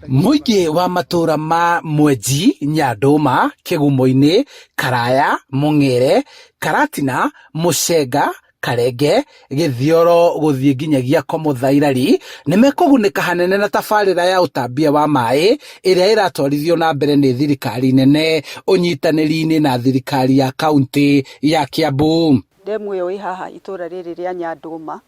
Mũingĩ wa matũra ma Mwenji, Nyandũma, Kĩgumo-inĩ, Karaya, Mũng'ere, Karatina, Mũcenga, Karenge, Gĩthioro gũthiĩ nginyagia Komothairari nĩmekũgunĩka hanene na tabarĩra ya ũtambia wa maĩ ĩrĩa ĩratwarithio na mbere nĩ thirikari nene ũnyitanĩri-inĩ na thirikari ya kauntĩ ya Kiambu. Ndemu ĩyo ĩ haha itũra rĩrĩ rĩa Nyandũma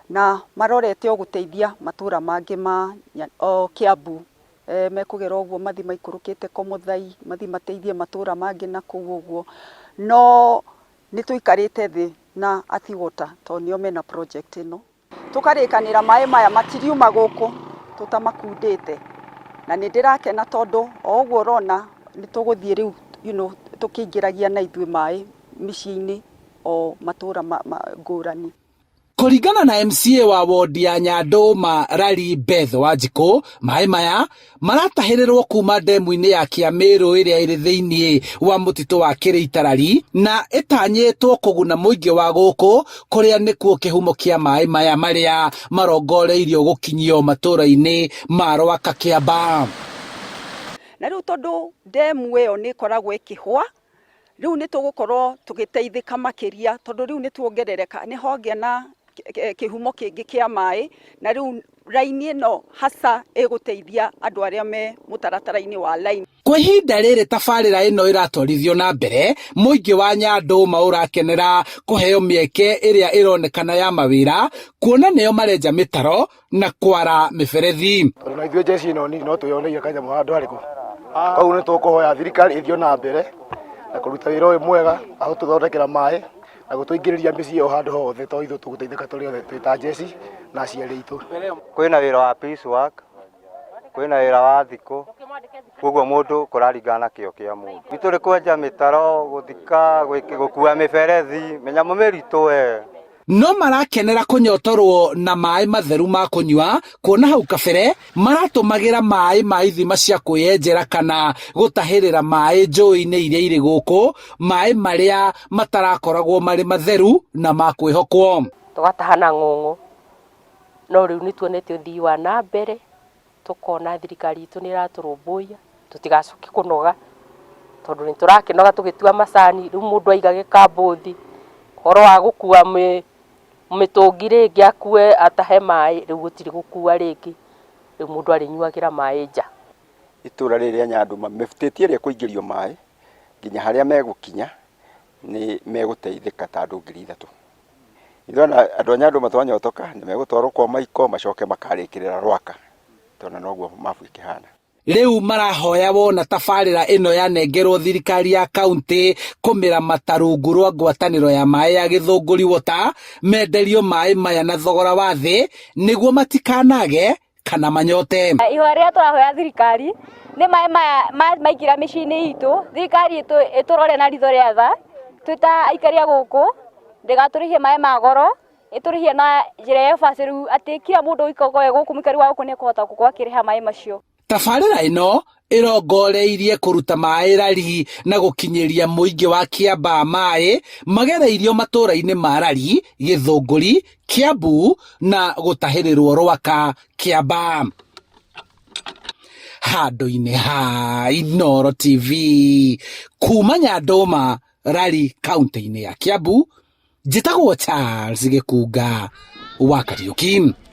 na marorete o gũteithia matũra mangĩ ma o Kiambu. Mekũgera ũguo mathiĩ maikũrũkĩte Komothai, mathiĩ mateithie matũra mangĩ na kũu ũguo. No nĩ tũikarĩte thĩ na Athi Water tondũ nĩo mena project ĩno. Tũkarĩkanĩra maĩ maya matiriuma gũkũ tũtamakundĩte. Na nĩ ndĩrakena tondũ o ũguo ũrona nĩ tũgũthiĩ rĩu tũkĩingĩragia na ithuĩ maĩ mĩciĩ-inĩ o matũra ngũrani. Kũringana na MCA wa wondi ya Nyandũma Rari Beth Wanjikũ, maĩ maya maratahĩrĩrwo kuma ndemu-inĩ ya Kĩamĩrũ ĩrĩa ĩrĩ thĩinĩ wa mũtitũ wa Kĩrĩitarari na ĩtanyĩtwo kũguna mũingĩ wa gũkũ kũrĩa nĩkuo kĩhumo kĩa maĩ maya marĩa marongoreirio gũkinyio matũra-inĩ ma Rwaka Kĩambaa. Na rĩu tondũ ndemu ĩyo nĩ ĩkoragwo ĩkĩhũa, rĩu nĩ tũgũkorwo tũgĩteithĩka makĩria tondũ rĩu nĩ tuongerereka, nĩ hogĩa na kĩhumo kĩngĩ kĩa maĩ, na rĩu raini ĩno hasa ĩgũteithia andũ arĩa me mũtaratara-inĩ wa line. Kwa ihinda rĩrĩ tabarĩra ĩno ĩratwarithio na mbere, mũingĩ wa Nyandũma ũrakenera kũheo mĩeke ĩrĩa ĩronekana ya mawĩra kuona nĩo marenja mĩtaro na kwara mĩberethi. Tondũ na ithuĩ njeci ĩno nini no twĩyoneire kanyamũ handũ harĩkũ. Koguo nĩ tũkũhoya thirikari ĩthiĩ na mbere na kũruta wĩra ũyũ mwega wa gũtũthondekera maĩ na gũtũingĩrĩria mĩciĩ o handũ hothe tondũ ithuĩ tũgũteithĩka tũrĩ othe twĩ ta njeci na aciari aitũ. Kwĩna wĩra wa piece work, kwĩna wĩra wa thikũ, koguo mũndũ kũraringana na kĩo kĩa mũndũ. Itũ nĩ kwenja mĩtaro, gũthika, gũkua mĩberethi, mĩnyamũ mĩritũ we. No marakenera kũnyotorwo na maĩ matheru ma kũnyua kuona hau kabere maratũmagĩra maĩ ma ithima cia kwĩyenjera kana gũtahĩrĩra maĩ njũĩ-inĩ iria irĩ gũkũ, maĩ marĩa matarakoragwo marĩ matheru na ma kwĩhokwo. Tũgataha na ng'ũng'ũ, no rĩu nĩ tuonete ũthii wa na mbere, tũkona thirikari itũ nĩ ĩratũrũmbũiya, tũtigacoke kũnoga, tondũ nĩ tũrakĩnoga tũgĩtua macani, rĩu mũndũ aiga gĩkambũthi, ũhoro wa gũkua mĩtũngi rĩngĩ akue atahe maĩ, rĩu gũtirĩ gũkua rĩngĩ, rĩu mũndũ arĩnyuagĩra maĩ nja. Itũra rĩrĩ rĩa Nyandũma mĩbĩtĩtie ĩrĩa ĩkũingĩrio maĩ nginya harĩa megũkinya nĩ megũteithĩka ta andũ 3000. Ithuĩ ona andũ a Nyandũma twanyotoka nĩ megũtwarwo kwa Maiko macoke makarĩkĩrĩra Rwaka tondũ noguo mabu ĩkĩhana. Rĩu marahoya wona tabarĩra ĩno yanengerwo thirikari ya kauntĩ kũmĩramata rungu rwa ngwatanĩro ya maĩ ya Gĩthũngũri Water menderio maĩ maya na thogora wa thĩ nĩguo matikanage kana manyote. Ihoya rĩrĩa tũrahoya thirikari nĩ maĩ maya maingĩra mĩciĩ-inĩ itũ, thirikari ĩtũrore na ritho rĩa tha twĩ ta aikari a gũkũ, ndĩgatũrĩhie maĩ ma goro, ĩtũrĩhie na njĩra ya ũbacĩru atĩ kila mũndũ ũkoragwo gũkũ mũikari wa gũkũ nĩ ekũhota gũkorwo akĩrĩha maĩ macio. Tabarĩra ĩno ĩrongoreirie kũruta maĩ Rari na gũkinyĩria mũingĩ wa Kĩambaa maĩ magereirio matũra-inĩ ma Rari, Gĩthũngũri, Kiambu na gũtahĩrĩrwo Rwaka, Kĩambaa. Handũ-inĩ ha Inooro TV kuma Nyandũma, Rari, kaunti-inĩ ya Kiambu, njĩtagwo Charles Gĩkunga wa Kariũki.